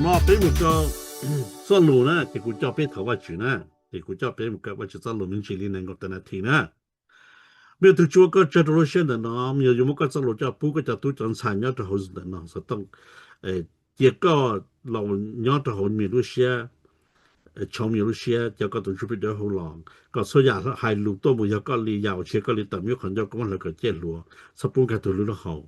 No peb mus rau txoj lus na, ces kuv coj peb thov Vajtswv na, ces kuv coj peb mus kawm Vajtswv txoj lus me ntsis li nees nkaum tawm nas this na. Me tug Tswv, koj tsawg rau lub siab ntawm no, yog yuav muab koj txoj lus coj pub koj cov tub cov ntxhais nyob rau hauv ntawm no xov tooj, cia koj los nyob rau hauv me lub siab, tshoov me lub siab, cov koj tus ntsuj plig dawb huv los, kom txhua yam hais lus tuaj mus yog koj li, yam uas tsis yog koj li tawm mus ib qho ncauj koj muab hlawv kom ciaj hluas, txhob pub nkag tug lwj lub hauv.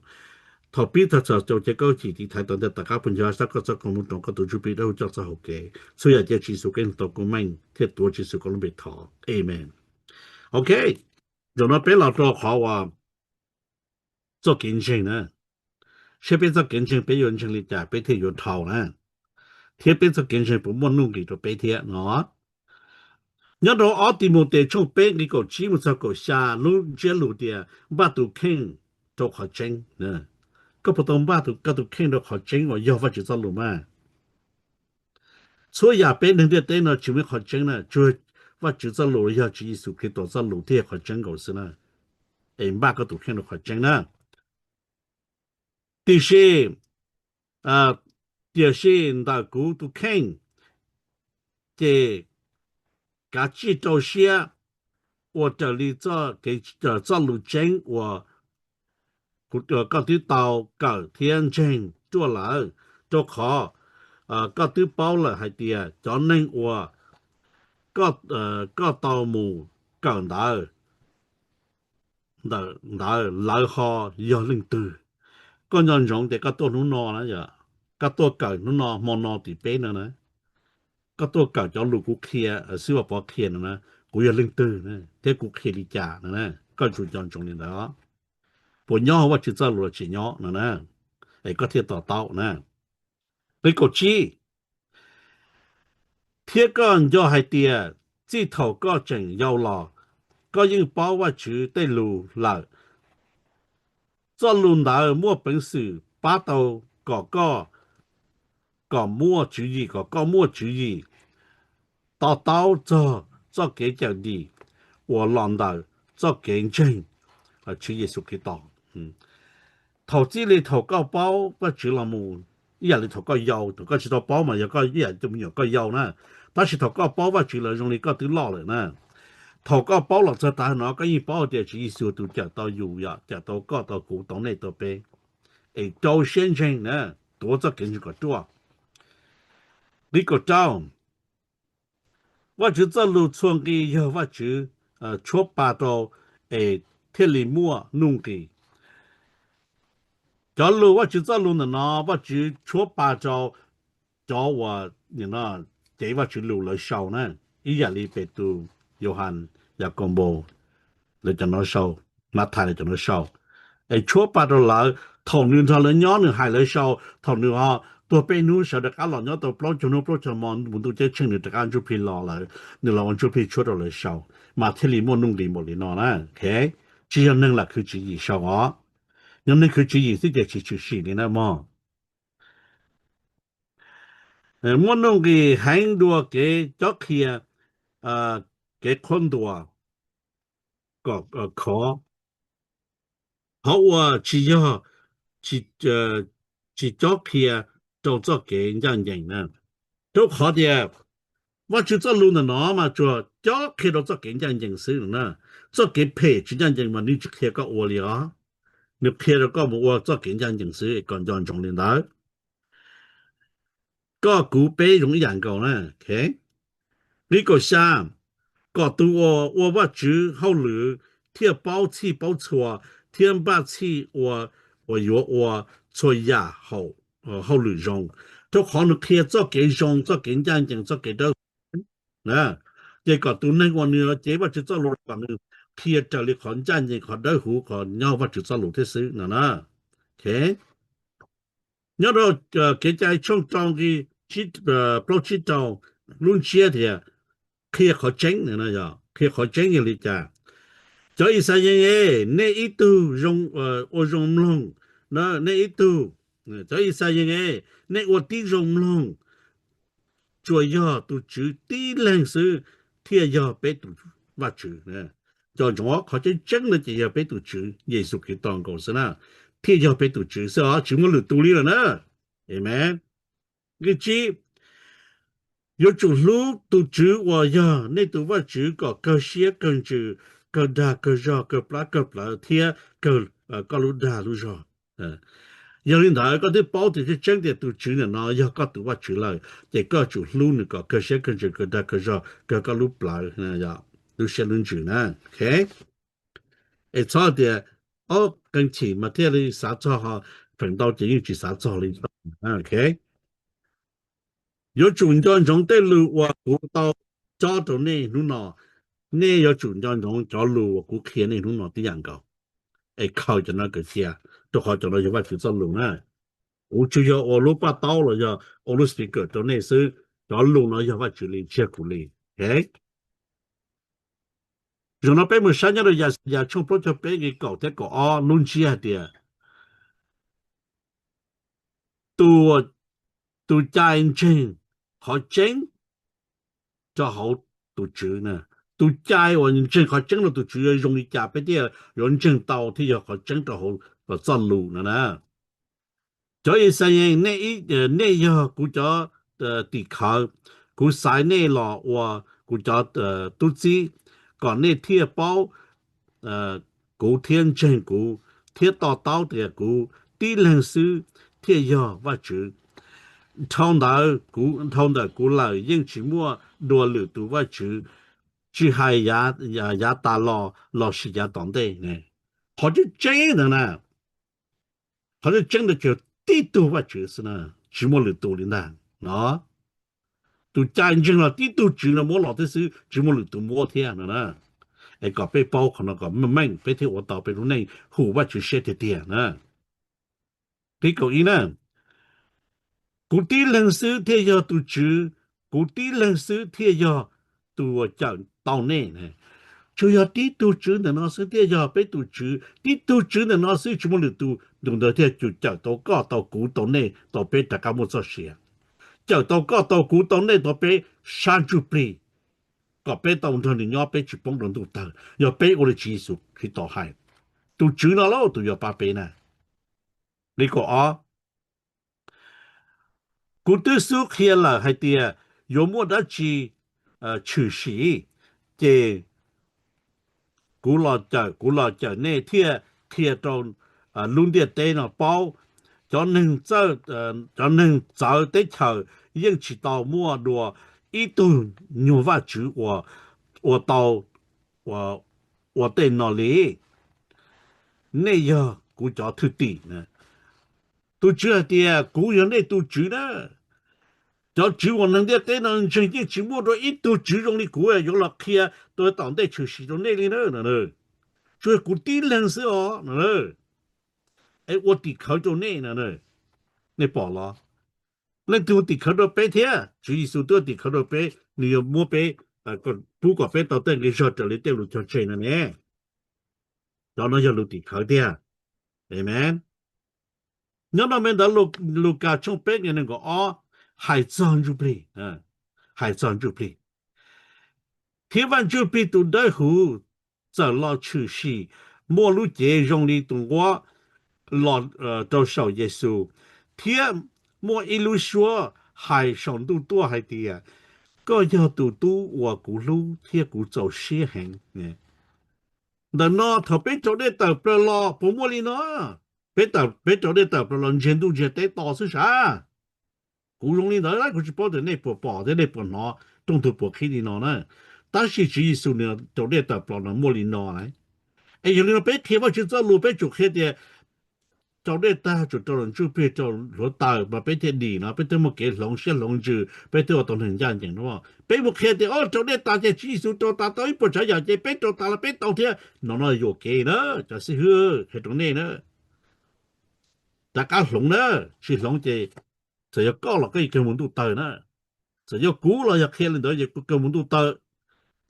Thaum pib txog thaum xaus ces koj cim tiv thaiv tom ntej tom qab puag ncig sab koj txoj koob hmoov roos koj tus ntsuj plig dawb huv coj txoj hauv kev, txhua yam cia Tswv Yexus Khetos koob meej thiab tuav Tswv Yexus koj lub npe thov, amen. Ok, zaum no peb los rau qhov uas txoj kev ntseeg na. Seb peb txoj kev ntseeg peb yuav ntseeg li cas peb thiaj yuav dhau na, thiab peb txoj kev ntseeg puas muaj nuj nqis rau peb thiab no. Nyob rau ob Timautes tshooj peb nqe kaum tsib mus txog kaum xya, lub ntsiab lus tias npaj tus kheej rau qhov tseeb. Koj puas tau npaj koj tus kheej rau qhov tseeb uas yog Vajtswv txoj lus mas? Txhua yam peb neeg ntiaj teb no tsis muaj ib qhov tseeb na, tsuas Vajtswv txoj lus yog Tswv Yexus Khetos txoj lus thiaj yog qhov tseeb nkaus xwb na. Es npaj koj tus kheej rau qhov tseeb na. Tiam sis, tiam sis ntawm kuv tus kheej ces kav tsij rau siab ua raws li txoj lus tseeb uas koj twb tau kawm thiab ntseeg ruaj lawm, rau qhov koj twb paub lawm hais tias cov neeg uas koj tau mus kawm ntawd, ntawd lawv ho yog leej twg. Koj nco ntsoov tias koj tuaj hnub no na, koj tuaj kawm hnub no hmo no tim peb no na, koj tuaj kawm cov lus kuv qhia, xib hwb Pov qhia no na, kuv yog leej twg thiab kuv qhia li cas no na, koj tsum nco ntsoov li ntawd. Puas nyob hauv Vajtswv txoj lus los tsis nyob no na, es koj thiaj to taub na. Nqe kaum tsib, thiab koj nco hais tias txij thaum koj tseem yau los, koj yeej paub Vajtswv tej lus lawm. Txoj lus ntawd muaj peev xwm pab tau kom koj, kom muaj tswv yim, kom koj muaj tswv yim to taub txog txoj kev cawm dim uas los ntawm txoj kev ntseeg Tswv Yexus Khetos. Thaum txij li thaum koj paub Vajtswv los mus, ib yam li thaum koj yau, thaum koj tsis tau paub mas yog koj ib yam li tus me nyuam koj yau na, tab sis thaum koj paub Vajtswv lawm zoo li koj twb loj lawm na. Thaum koj paub los txog tav no koj yeej paub hais tias Tswv Yexus tus cawm tau yus, yog cawm tau koj, tau kuv, tau nej, tau peb. Es rau siab ntseeg na, tuav txoj kev ntseeg kom ruaj. Nqe kaum rau, Vajtswv txoj lus txhua nqi yog Vajtswv tshuab pa rau es thiaj li muaj nuj nqis. Cov lus Vajtswv txoj lus ntawm no Vajtswv tshuab pa rau cov uas cev Vajtswv lus lawv sau na, ib yam li Petus, Yauhas, Yakaunpaus, lawv cov no sau, Mathais lawv cov no sau. Es tshuab pa rau lawv, thaum nws nrog lawv nyob nws hais lawv sau, thaum nws ho tuag peb hnub sawv rov qab los nyob tau plaub caug hnub plaub caug hmo mus ntuj ceeb tsheej nws rov qab ntsuj plig los lawm, nws los ua ntsuj plig tshuab rau lawv sau, mas thiaj li muaj nuj nqis npaum li no na. Tsis yog neeg lam khwv tswv yim sau os, yog neeg khwv tswv yim xwb ces tsis tshwm sim li na mog. Muaj nuj nqis heev dua kev cob qhia, kev qhuab ntuas, khov, qhov uas tsis yog, tsis cob qhia rau txoj kev ncaj ncees na. Rau qhov tias Vajtswv txoj lus ntawm no mas tsuas cob qhia rau txoj kev ncaj ncees xwb na. Txoj kev phem tsis ncaj ncees mas nws tsis qhia koj ua li os. Nws qhia rau koj mus ua txoj kev ncaj ncees xwb, kom nco ntsoov li ntawd. Koj kuv peb zoo ib yam nkaus na. Nqe kaum xya, kom tus uas ua Vajtswv hauj lwm thiaj paub txhij paub txhua, thiab npaj txhij ua, uas yuav ua txhua yam hauj lwm zoo, rau qhov nws qhia txoj kev zoo, txoj kev ncaj ncees, txoj kev dawb huv na. Ces kom tus neeg uas nws cev Vajtswv txoj lus kom nws qhia raws li qhov ncaj ncees, qhov dawb huv, qhov nyob Vajtswv txoj lus thiab xwb no na. Nyob rau Kev cai tshooj rau nqe plaub tsib rau, lub ntsiab tias qhia qhov tseeb, qhia qhov tseeb yog li cas. Cov Yixalayees, nej ib tug ua zoo mloog, nej ib tug, cov Yixalayees, nej ua tib zoo mloog, tsuas yog tus Tswv tib leeg xwb thiaj yog peb tus Vajtswv. Nco ntsoov qhov tseeb tseeb no ces yog peb tus Tswv Yexus Khetos nkaus xwb na, thiaj yog peb tus Tswv xwb os, tsis muaj lwm tus li lawm na. Amen. Nqe tsib, yuav tsum hlub tus Tswv uas yog nej tus Vajtswv kom kawg siab kawg ntsws, kawg dag kawg zog, kawg plab kawg plawv thiab kawg koj lub dag lub zog. Yog li ntawd koj twb paub tias tseeb tseeb tias tus Tswv ntawm no yog koj tus Vajtswv lawm, ces koj tsum hlub nws kom kawg siab kawg ntsws, kawg dag kawg zog, kawg koj lub plawv, lub siab lub ntsws na. Es txhob tias ob qee chim mas thiaj li xav txog, ho feem ntau ces yeej tsis xav txog li. Yuav tsum nco ntsoov tej lus uas kuv tau cob rau nej hnub no. Nej yuav tsum nco ntsoov cov lus uas kuv qhia nej hnub no tib yam nkaus, es khaws cov no kawm cia, rau qhov cov no yog Vajtswv txoj lus na. Kuv tsuas yog ua lub paj taub los yog ua lub speaker rau nej xwb, cov lus no yog Vajtswv li, tsis yog kuv li. Zaum no peb mus saib nyob rau Yaxayas tshooj plaub caug peb nqe kaum thiab kaum ob lub ntsiab hais tias, tus, tus cai ntseeg qhov tseeb rau hauv tus Tswv na. Tus cai uas ntseeg qhov tseeb rau tus Tswv yuav zoo li cas peb thiaj yuav ntseeg tau thiaj yog qhov tseeb rau hauv txoj lus no na. Cov Yixalayees, nej yog kuv cov tim khawv, kuv xaiv nej los ua kuv cov tub txib, kom nej thiaj paub kuv thiab ntseeg kuv thiab to taub tias kuv tib leeg xwb thiaj yog Vajtswv. Dhau ntawd, dhau ntawm kuv lawm yeej tsis muaj dua lwm tus Vajtswv, tsis hais yav tas los lossis yav tom ntej. Qhov tseeb tseeb ntawd na, qhov tseeb tseeb ntawd ces tib tug Vajtswv xwb na, tsis muaj lwm tus li ntag no. Tus cai ntseeg los tib tug Tswv no muab los thiab xwb, tsis muaj lwm tus muab thiab no na. Es kom peb paub qhov no kom meej meej peb thiaj ua tau peb lub neej haum Vajtswv siab tiag tiag na. Nqe kaum ib na, kuv tib leeg xwb thiaj yog tus Tswv, kuv tib leeg xwb thiaj yog tus uas cawm tau nej. Tsuas yog tib tug Tswv ntawm no xwb thiaj yog peb tus Tswv, tib tug Tswv ntawm no xwb, tsis muaj lwm tus, tus ntawd thiaj cawm tau koj tau kuv tau nej tau peb rov qab muaj txoj sia, cawm tau koj tau kuv tau nej tau peb sab ntsuj plig, kom peb tau nrog nws nyob peb tsis poob rau ntuj tawg, yog peb ua li Tswv Yexus Khetos hais. Tus Tswv no lauj tus yuav pab peb na. Nqe kaum ob, kuv twb xub qhia lawm hais tias yuav muaj dab tsi tshwm sim, ces kuv los cawm, kuv los cawm nej thiaj qhia rau lub ntiaj teb no paub. Cov neeg txawv teb chaws yeej tsis tau muaj dua ib tug nyuag vaj tswv uas ua tau ua tej no li. Nej yog kuv cov thwj tim. Tus Tswv hais tias kuv yog nej tus Tswv na. Cov tswv uas neeg ntiaj teb no ntseeg yeej tsis muaj dua ib tug tswv zoo li kuv yuav los qhia rau tom ntej tshwm sim rau nej li na. Tsuas yog kuv tib leeg xwb os no. Es ua tim khawv rau nej no. Nej pom los? Leej twg ua tim khawv rau peb thiab? Tswv Yexus twb ua tim khawv rau peb, nws yuav muab peb, pub kom peb tau tej nqi zog raws li tej lus cog tseg no ne. Cov no yog lus tim khawv tiag. Amen. Nyob no me ntawv Lukas tshooj peb nqe nees nkaum ob hais txog ntsuj plig, hais txog ntsuj plig. Thiab Vaj Ntsuj Plig tus Dawb Huv txawm los tshwm sim muaj lub cev zoo li tus nquab los rau saum Yexus, thiab muaj ib lub suab hais saum ntuj tuaj hais tias, koj yog tus tub uas kuv hlub thiab kuv txaus siab heev. Ntawm no thaum peb raus dej tawm plaws los puas muaj li no? Peb, peb raus dej tawm plaws los ntsiag ntuj ntsiag teb to xwb sav. Kuv zoo li ntawd kuv tsis paub tias nej puas pom thiab nej puas hnov, rooj tug puas qhib li no na. Tab sis Tswv Yexus nws raus dej tawm plaws no muaj li no na. Es yog li no peb qhia Vajtswv txoj lus peb tsum qhia tias raus dej tag tsum rau los ntsuj plig rau hluav taws mas peb thiaj dim no, peb thiaj muaj kev hloov siab hloov ntsws, peb thiaj ua tau neeg ncaj ncees no. Peb mus qhia tias o raus dej tas ces Tswv Yexus raus tas tau ib puas tsav yam ces peb raus tas los peb tau thiab no, no yuam kev na. Cov xib hwb, qhia rau nej na, rov qab hloov na, tsis hloov ces txawm yog koj los koj yeej kawg mus ntuj tawg na. Txawm yog kuv los yog qhia li ntawd ces kuv kawg mus ntuj tawg.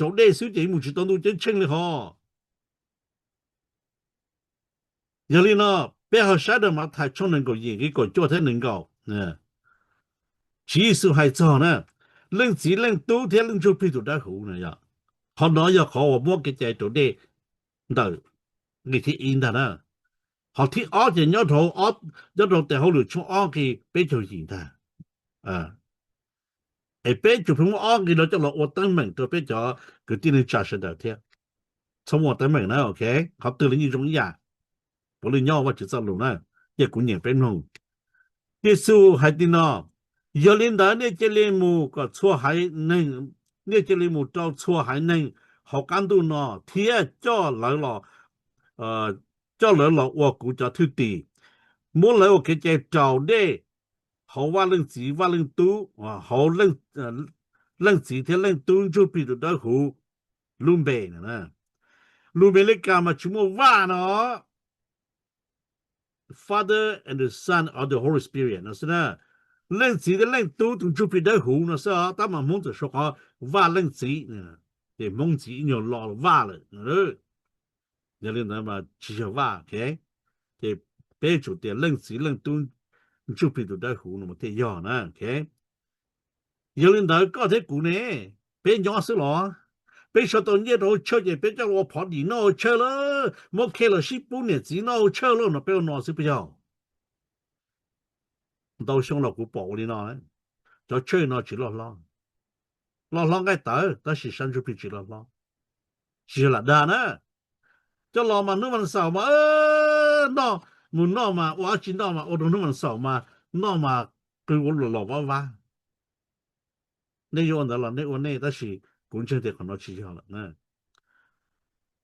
Raus dej xwb ces mus tsis tau ntuj ceeb tsheej li ho. Yog li no, peb ho saib rau Mathais tshooj nees nkaum yim nqe kaum cuaj thiab nees nkaum. Tswv Yexus hais txog na, Leej Txiv, Leej Tub thiab Leej Ntsuj Plig tus Dawb Huv na yom. Qhov no yog qhov uas muab kev cai raus dej ntawm nqe thib ib ntag na. Qhov thib ob ces nyob rau, nyob rau tes hauj lwm tshooj ob nqe peb caug yim ntag. Es peb tsum pheej muab ob nqe no coj los ua teeb meem rau peb cov kwv tij neej tsa sawv daws thiab. Txhob muaj teeb meem na, ok? Qhov twg los yeej zoo ib yam, puav leej nyob Vajtswv txoj lus na, ces kuv nyiam peb mloog. Yexus hais tias no, yog li ntawd nej cia li mus kom txhua haiv neeg, nej cia li mus rau txhua haiv neeg hauv qab ntuj no thiab coj lawv los, coj lawv los ua kuv cov thwj tim, muab lawv ua kev cai raus dej hauv Vaj Leej Txiv, Vaj Leej Tub, hauv Leej Txiv thiab Leej Tub Ntsuj Plig tus Dawb Huv lub npe. Lus Amelikas mas tsis muaj Vaj no, Father and the Son of the Holy Spirit no xwb na. Leej Txiv thiab Leej Tub tus Ntsuj Plig Dawb Huv no xwb os, tab mas Hmoob txawm sau qhov Vaj Leej Txiv, ces Hmoob ntxiv ib nyuag lo Vaj lawm. Yog li ntawd mas tsis yog Vaj, ok? Ces peb tsum tias Leej Txiv, Leej Tub, Ntsuj Plig tus Dawb Huv no mas thiaj yog na, ok? Yog li ntawd koj thiab kuv ne, peb nyob xwb los? Peb sau tau nyiaj rau hauv church ces peb coj los ua phov dim noj hauv church lawm, muab khe los sib pub niam txiv noj hauv church lawm no peb ua no xwb puas yog? Ntau xyoo los kuv pom ua li no, cov church no tsis loj hlob, loj hlob nqaij tawv tab sis sab ntsuj plig tsis loj hlob. Tsis yog lam dag na, coj los mas hnub vas xaum mas noj, mus noj mas ua dab tsi noj mas ua rau hnub vas xaum mas noj mas qw ua los vab vab. Nej yuav ua ntawd los nej ua nej, tab sis kuv ntseeg tias qhov no tsis yog lawm na.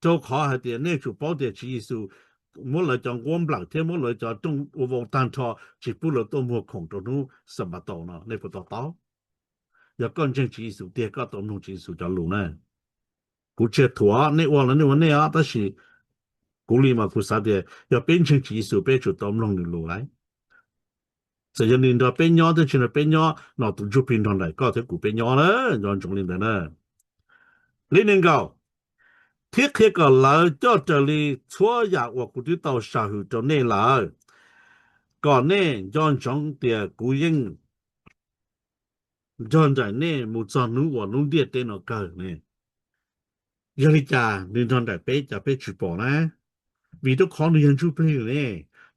Rau qhov hais tias nej tsum paub tias Tswv Yexus muab lawv cov nquab nplawm thiab muab lawv cov rooj ua vau tag nrho, tsis pub lawv tuaj muag khoom rau hnub Xanpataus no, nej puas to taub? Yog koj ntseeg Tswv Yexus tiag koj tau mloog Tswv Yexus cov lus na. Kuv tsis thuam nej ua los nej ua nej os, tab sis kuv li mas kuv xav tias yog peb ntseeg Tswv Yexus peb tsum tau mloog nws lus lawm. Txawm yog nws nrog peb nyob thiab tsis nrog peb nyob los tus ntsuj plig nrog nraim koj thiab kuv peb nyob na, nco ntsoov li ntawd na. Li nees nkaum, thiab qhia kom lawv coj raws li txhua yam uas kuv twb tau sam hwm rau nej lawm, kom nej nco ntsoov tias kuv yeej nrog nraim nej mus txog hnub uas lub ntiaj teb no kawg ne. Yog li cas nws nrog nraim peb cas peb tsis pom na? Vim rau qhov nws yog ntsuj plig ne,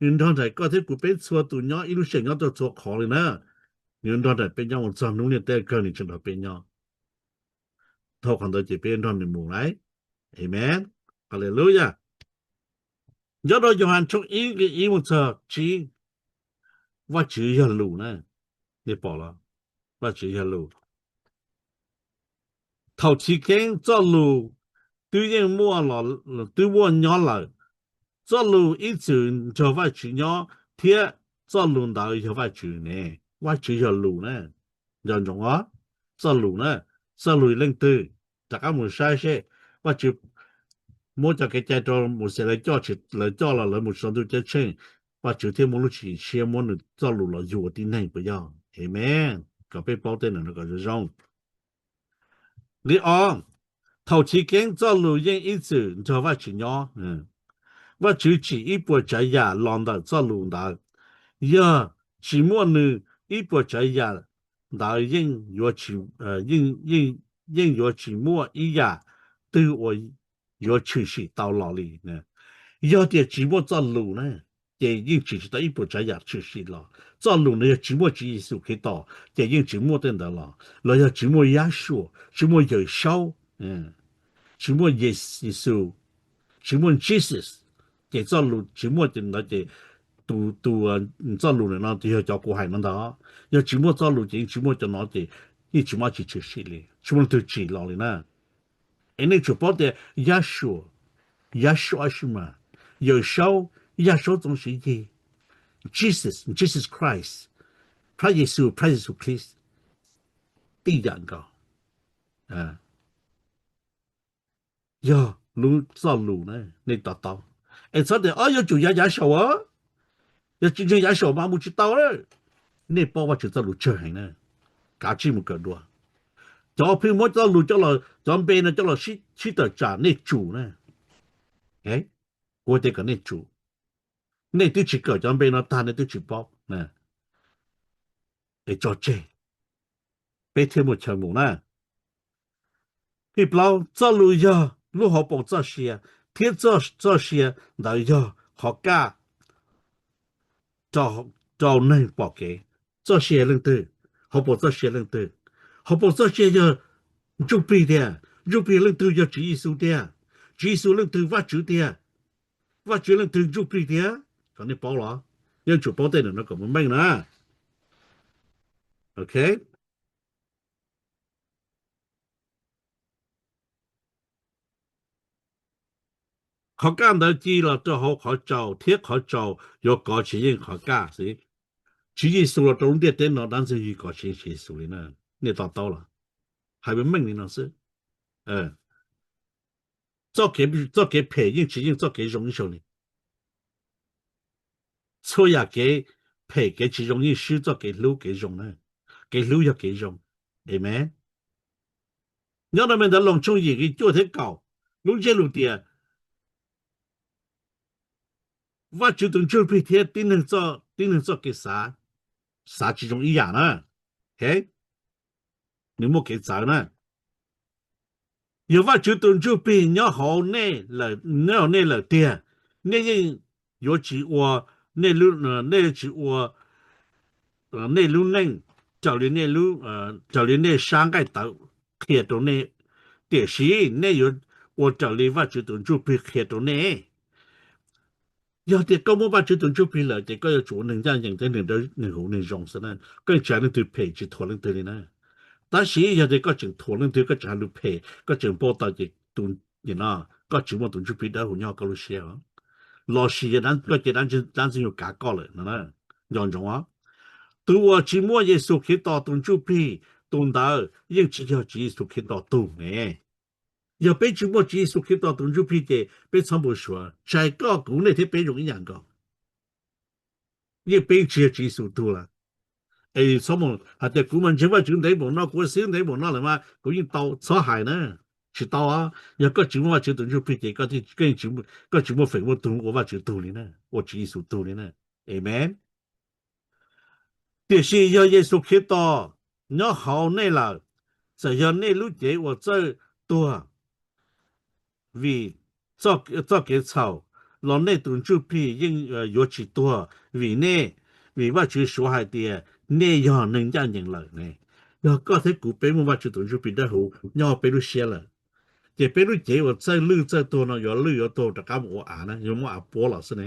nws nrog nraim koj thiab kuv peb txhua tus nyob ib lub sij hawm nyob rau txhua qhov li na. Nws nrog nraim peb nyob mus txog hnub ntiaj teb kawg nws tseem nrog peb nyob. Dhau qhov ntawd ces peb nrog nws mus lawm. Amen. Haleluya. Nyob rau Yauhas Ntshoo ib nqe ib mus txog tsib, Vajtswv yog lus na. Nej pom los? Vajtswv yog lus. Thaum chiv keeb txoj lus twb yeej muaj, twb muaj nyob lawm. Txoj lus ib txwm nrog Vajtswv nyob thiab txoj lus ntawd yog Vajtswv ne. Vajtswv yog lus na. Nco ntsoov os, txoj lus na, txoj lus leej twg? Rov qab mus saib seb, Vajtswv muab cov kev cai rau Mauxes lawv coj, lawv coj los lawv mus txog ntuj ceeb tsheej, Vajtswv thiaj muaj lub tswv yim tshiab muab nws txoj lus los yug ua tib neeg puas yog? Amen. Kom peb paub tej no kom zoo zoo. Li ob, thaum chiv keeb txoj lus yeej ib txwm nrog Vajtswv nyob. Vajtswv tsim ib puas tsav yam los ntawm txoj lus ntawd. Yog tsis muaj nws, ib puas tsav yam ntawd yeej yuav tsis, yeej, yeej yuav tsis muaj ib yam twg uas yuav tshwm sim tau los li. Yog tias tsis muaj txoj lus na, ces yeej tsim tsis tau ib puas tsav yam tshwm sim los. Txoj lus no yog tsis muaj Tswv Yexus Khetos ces yeej tsis muaj tej ntawd los. Los yog tsis muaj Yahshua, tsis muaj Yawm Saub, tsis muaj Yexus, tsis muaj Jesus, ces txoj lus tsis muaj ntawd ces tus, tus, txoj lus no yog cov kuv hais no ntag. Yog tsis muaj txoj lus ces yeej tsis muaj cov no ces yeej tsis muaj dab tsi tshwm sim li, tsis muaj leej twg tsim los li na. Es nej tsum paub tias Yahshua, Yahshua Shema, Yawm Saub, Yaj Saub Txoov Siv Yig, Jesus, Jesus Christ, Phab Yexus, Phab Yexus Khrist, tib yam nkaus. Yog lub txoj lus na, nej to taub. Es txhob tias, o, yuav tsum yav yav saum, yog tsis ntseeg yav saum mas mus tsis tau. Nej paub Vajtswv txoj lus tsawg heev na, kav tsij mus kawm dua. Cov pheej muab txoj lus coj los, cov npe no coj los sib tawm tsam nej tsum na. Kuv tias kom nej tsum. Nej twb tsis kawm cov npe no tag nej twb tsis paub. Es tso tseg, peb thiaj muaj chaw mus na. Thib plaub, txoj lus yog lub hauv paus txoj sia, thiab txoj sia ntawd yog qhov kaj rau neeg pom kev. Txoj sia leej twg? Hauv paus txoj sia leej twg? Hauv paus txoj sia yog Ntsuj Plig tiag. Ntsuj Plig leej twg? Yog Tswv Yexus tiag. Tswv Yexus leej twg? Vajtswv tiag. Vajtswv leej twg? Ntsuj Plig tiag. Kom nej paub los, yeej tsum paub tej no kom meej meej na. Ok. Qhov kaj ntawd ci los rau hauv qhov tsaus, thiab qhov tsaus yuav kov tsis yeej qhov kaj xwb. Tswv Yexus los rau lub ntiaj teb no dab ntxwg yug kov tsis yeej Tswv Yexus li na. Nej to taub los? Hais meej meej li no xwb. Txoj kev phem yeej tsis yeej txoj kev zoo ib zaug li. Txhua yam kev phem kev tsis zoo yeej swb txoj kev hlub kev zoo na. Kev hlub yog kev zoo. Amen. Nyob rau me ntawv Loos tshooj yim nqe cuaj thiab kaum, lub ntsiab lus tias Vajtswv tus Ntsuj Plig thiab tib neeg txoj kev xav, xav tsis zoo ib yam na. Nws muaj kev txawv na. Yog Vajtswv tus Ntsuj Plig nyob hauv nej lawm tiag, nej yeej yuav tsis ua, nej tsis ua nej lub neej raws li, raws li nej sab nqaij tawv qhia rau nej, tiam sis nej yuav ua raws li Vajtswv tus Ntsuj Plig qhia rau nej. Yog tias koj muaj Vajtswv tus Ntsuj Plig lawm ces koj yuav tsum ua neeg ncaj ncees thiab neeg huv neeg zoo xwb na. Koj yeej tsis hais leej twg phem tsis thuam leej twg li na. Tab sis yog tias koj tseem thuam leej twg, koj tseem hais lus phem, koj tseem npau taws ces tus, koj tsis muaj tus Ntsuj Plig dawb huv nyob koj lub siab. Lossis koj cia dab ntxwg nyoog kav koj lawm no. Nco ntsoov os, tus uas tsis muaj Yexus Khetos tus Ntsuj Plig, tus ntawd yeej tsis yog Tswv Yexus Khetos tug ne. Yog peb tsis muaj Tswv Yexus Khetos tus Ntsuj Plig ces peb txhob npau suav, tsis hais koj kuv nej thiab peb zoo ib yam nkaus. Yeej peb tsis yog Tswv Yexus tug lawm. Es txhob mus hais tias kuv mas ntseeg Vajtswv ntev npaum no, kuv ua xib hwb ntev npaum no lawm mas kuv yeej tau, txhob hais na. Tsis tau. Yog koj tsis muaj Vajtswv tus Ntsuj Plig ces koj tsis muaj feem muaj tus ua Vajtswv tug li na, ua Tswv Yexus tug li na. Amen. Tiam sis yog Yexus Khetos nyob hauv nej lawm, txawm yog nej lub cev uas txawj tuag vim txoj kev txhaum los nej tus Ntsuj Plig yeej yuav tsis tuag vim nej, vim Vajtswv suav hais tias nej yog neeg ncaj ncees lawm ne. Yog koj thiab kuv peb muaj Vajtswv tus Ntsuj Plig dawb huv nyob peb lub siab lawm, ces peb lub cev uas txawj lwj txawj tuag no yuav lwj yuav tuag rov qab mus ua av na, yuav muab av puab los xwb ne.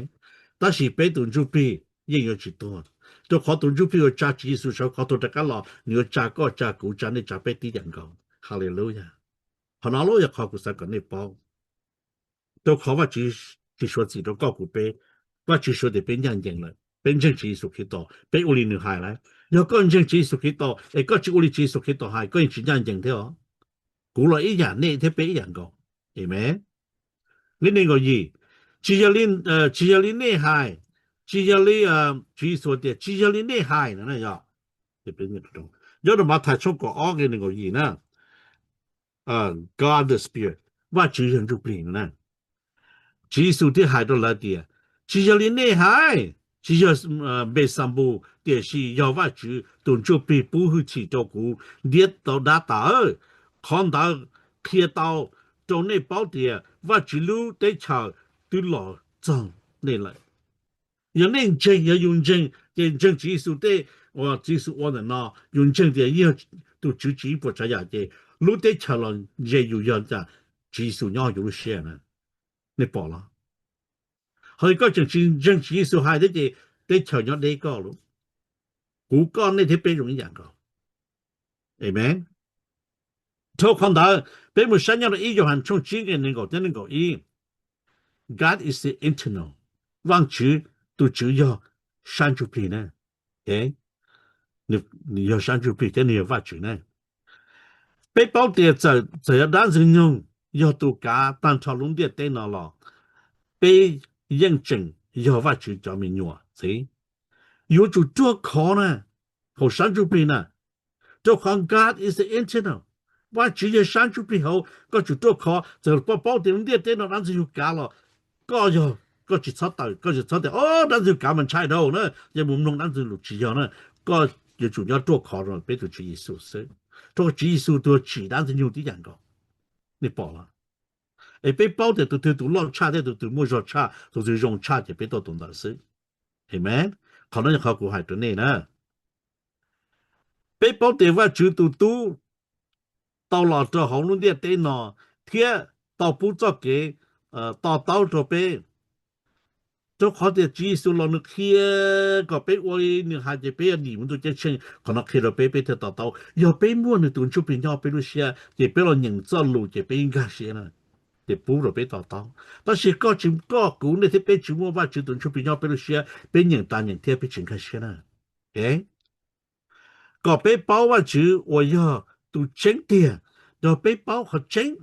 Tab sis peb tus Ntsuj Plig yeej yuav tsis tuag, rau qhov tus Ntsuj Plig uas tsa Tswv Yexus sawv qhov tuag rov qab los, nws yuav tsa koj, tsa kuv, tsa nej, tsa peb tib yam nkaus. Haleluya. Qhov no lub yog qhov kuv xav kom nej paub. Rau qhov Vajtswv tsis suav txim rau koj kuv peb. Vajtswv suav tias peb ncaj ncees lawm, peb ntseeg Tswv Yexus Khetos, peb ua li nws hais lawm. Yog koj ntseeg Tswv Yexus Khetos es koj tsis ua li Tswv Yexus Khetos hais, koj yeej tsis ncaj ncees thiab os. Kuv los ib yam, nej thiab peb ib yam nkaus. Amen. Nqe nees nkaum yim, tsis yog li, tsis yog li nej hais, tsis yog li, Tswv Yexus tias tsis yog li nej hais no. Nyob rau Mathais tshooj kaum ob nqe nees nkaum yim na, God the Spirit, Vajtswv yog Ntsuj Plig no na. Tswv Yexus thiaj hais rau lawv tias, tsis yog li nej hais, tsis yog Npexampus, tiam sis yog Vajtswv tus Ntsuj Plig pub hwj chim rau kuv ntiab tau dab tas. Qhov ntawd qhia tau rau nej paub tias Vajtswv lub teb chaws twb los txog nej lawm. Yog nej ntseeg, yog yus ntseeg ces ntseeg Tswv Yexus tej uas Tswv Yexus ua ntawm no, yus ntseeg tias yog tus Tswv tsis ib puas tsav yam ces lub teb chaws los ze yus yog cas Tswv Yexus nyob yus lub siab na. Nej pom los? Ho yog koj tseem tsis ntseeg Tswv Yexus hais thiab ces teb chaws nyob deb koj lawm. Kuv koj nej thiab peb zoo ib yam nkaus. Amen. Dhau qhov ntawd peb mus saib nyob rau ib Yauhas tshooj tsib nqe nees nkaum thiab nees nkaum ib. God is the eternal. Vajtswv, tus Tswv yog sab ntsuj plig na. Nws yog sab ntsuj plig thiab nws yog Vajtswv na. Peb paub tias txawm yog dab ntxwg nyoog, yog tus kav tag nrho lub ntiaj teb no los, peb yeej tseem yog Vajtswv cov me nyuam txiv. Yuav tsum ruaj khov na, hauv sab ntsuj plig na. Rau qhov God is the eternal, Vajtswv yog sab ntsuj plig hauv, koj tsum ruaj khov. Txawm paub tias lub ntiaj teb no dab ntxwg yug kav los, koj yog, koj tsis txhob tawm, koj tsis txhob tias o dab ntxwg yug kav mas ntshai dhau na, yeej mus mloog dab ntxwg lus, tsis yog na. Koj yuav tsum nyob ruaj khov rau peb tus Tswv Yexus xwb, rau qhov Tswv Yexus tus yog tsim dab ntxwg nyoog tib yam nkaus. Nej pom los? Es peb paub tias tus twg tus loj tshaj thiab tus twg muaj zog tshaj, tus twg zoo tshaj ces peb tuaj tus ntawd xwb. Amen. Qhov no yog qhov kuv hais rau nej na. Peb paub tias Vajtswv tus Tub tau los rau hauv lub ntiaj teb no thiab tau pub txoj kev to taub rau peb, rau qhov tias Tswv Yexus los nws qhia kom peb ua li nws hais ces peb yuav dim mus ntuj ceeb tsheej. Qhov no qhia rau peb, peb thiaj to taub. Yog peb muaj nws tus Ntsuj Plig nyob peb lub siab ces peb los nyeem txoj lus ces peb nkag siab na, ces pub rau peb to taub. Tab sis koj tsis, koj kuv nej thiab peb tsis muaj Vajtswv tus Ntsuj Plig nyob peb lub siab, peb nyeem tas nyeem thiab peb tsis nkag siab na. Kom peb paub Vajtswv uas yog tus tseeb tiag, yog peb paub qhov tseeb,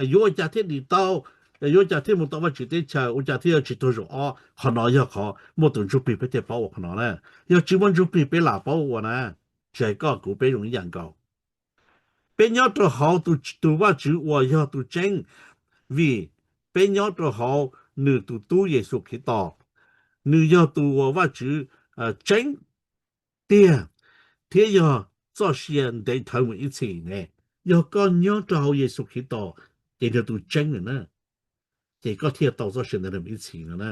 yuav ua cas thiaj dim tau, yuav ua cas thiaj mus tau Vajtswv teb chaws, ua cas thiaj yuav tsis tuag zaum ob. Qhov no yog qhov muaj tus Ntsuj Plig peb thiaj paub ua qhov no na. Yog tsis muaj Ntsuj Plig peb lam paub ua na. Tsis hais koj kuv peb zoo ib yam nkaus. Peb nyob rau hauv tus Vajtswv uas yog tus tseeb, vim peb nyob rau hauv nws tus Tub Yexus Khetos. Nws yog tus uas Vajtswv tseeb tiag thiab yog txoj sia ntev dhawv mus ib txhis ne. Yog koj nyob rau hauv Yexus Khetos ces nws tus tseeb lawm na, ces koj thiaj tau txoj sia ntev dhawv mus ib txhis no na.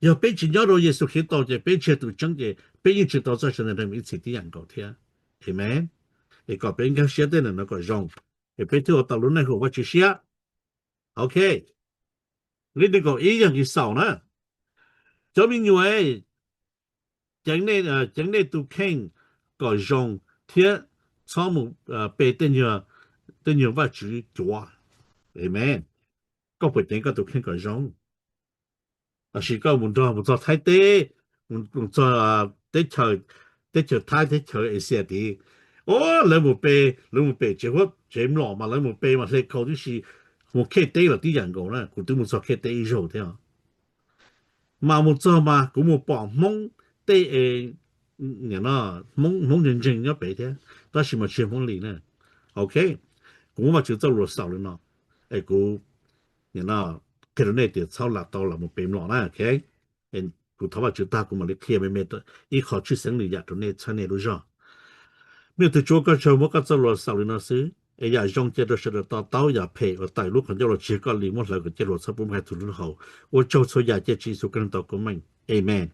Yog peb tsis nyob rau Yexus Khetos ces peb tsis yog tus tseeb ces peb yeej tsis tau txoj sia ntev dhawv mus ib txhis tib yam nkaus thiab. Amen. Es kom peb nkag siab tej no kom zoo, es peb thiaj ua tau lub neej haum Vajtswv siab. Ok, li nees nkaum ib yog nqi xaus na. Cov me nyuam, ceev nej tus kheej kom zoo thiab txhob mus pe tej nyuag vaj tswv cuav. Amen. Koj puas ceev koj tus kheej kom zoo? Los sis koj mus nrog mus txog Thaib teb, mus txog teb chaws, teb chaws Thaib, teb chaws Asia tid, o, lawv mus pe, lawv mus pem tsev huab tsev mlom mas lawv mus pe mas hle khau tib si, mus khej teb los tib yam nkaus na, kuv twb mus txog khej teb ib zaug thiab. Mas mus txog mas kuv mus pom Hmoob tej, Hmoob, Hmoob ntseeg ntseeg nyob pem thiab, tab sis mas tsis yog Hmoob li na. Ok, kuv muab Vajtswv txoj lus xaus li no, es kuv qhia rau nej tias txhob lam tau los mus pe mlom na. Kuv thov Vajtswv tag kuv mam li qhia me me ib qho tshwj xeeb lwm yam rau nej txhawb nej lub zog. Me tug Tswv, koj tsuas muab koj txoj lus xaus li no xwb, es yam zoo cia rau sawv daws to taub, yam phem uas tawm lub qhov ncauj los tsis yog koj li muab hlawv kom cia hluas txhob pub hais txog lub hauv. Ua tsaug txhua yam, cia Tswv Yexus Khetos koob meej. Amen.